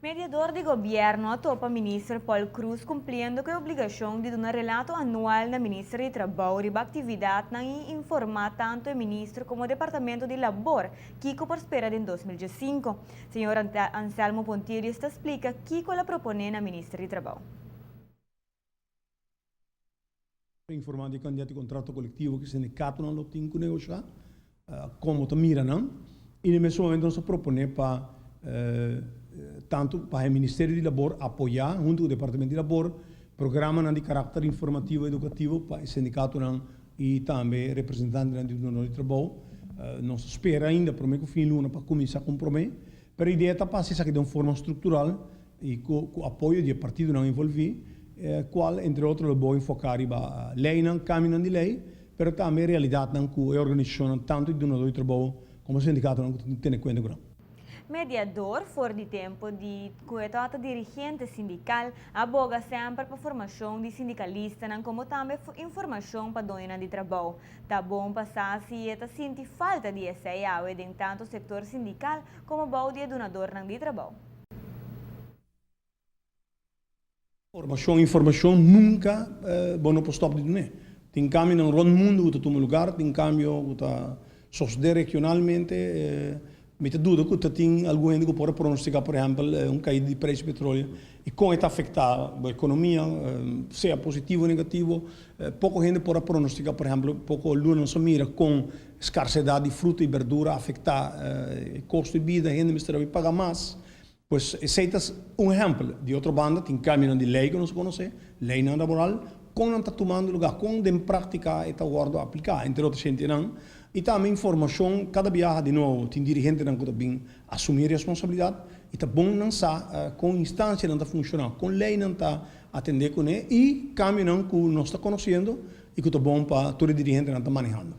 Mediador di Gobierno a topa Minister Paul Croes cumpliendo cu e obligacion di duna relato anual na Minister di Trabou riba actividadnan y informa tanto e Minister como Departamento di Labor kico por spera den 2015. Señor Anselmo Pontilius ta splica kico el a propone na Minister di Trabou. Informá di e kandidat di kontrato kolektivo ku sindikatonan lo tin ku negoshá, komo ta mira nan, i na e mesun momento nos ta proponé pa tantu pa e Ministerio di Labor apoyá huntu ku Departamento di Labor programanan di karakter informativo edukativo pa e sindikatonan i tambe representantenan di dunadó di trabou. Nos ta spera ainda promé ku fin luna pa kuminsá ku un promé, pero e idea ta pa hasi esaki den un forma struktural i ku apoyo di e partidonan envolví, kual entre otro lo bo enfoká riba leinan, kambionan di lei, pero tambe realidatnan ku e organisashonnan tantu di dunadó di trabou komo sindikatonan ku tin tene kuenta ku nan. Mediador for di tempu di ku e tabata dirigente sindikal a boga semper pa formashon di sindikalistanan komo tambe informashon pa doñonan di trabou. Ta bon pa sa si e ta sinti falta di esei awe den tantu sektor sindikal komo bou di e dunadornan di trabou. Formashon, informashon nunka bo no por stòp di dun'é. Tin kambionan rònt mundu ku ta tuma lugar, tin kambio ku ta sosodé regionalmente. Mi ta duda ku ta tin algun hende ku por a pronostiká, por ehèmpel, un kaida di preis di petroleo i kon e ta afektá bo ekonomia, sea positivo o negativo. Poko hende por a pronostiká, por ehèmpel, poko luna nos a mira kon skarsedat di fruta i berdura a afektá e kosto di bida, hende mester a bai paga mas. Pues esei ta un ehèmpel. Di otro banda tin kambionan di lei ku nos konosé, leinan laboral, kon nan ta tumando lugá, kon den práktika e ta wòrdu apliká, entre otro sentinan. I tambe informashon kada biaha di nobo tin dirigentenan ku ta bin asumí responsabilidat i ta bon nan sa kon instansianan ta funshoná, kon leinan ta atendé kuné i kambionan ku nos ta konosiendo i ku ta bon pa tur e dirigentenan ta manehando.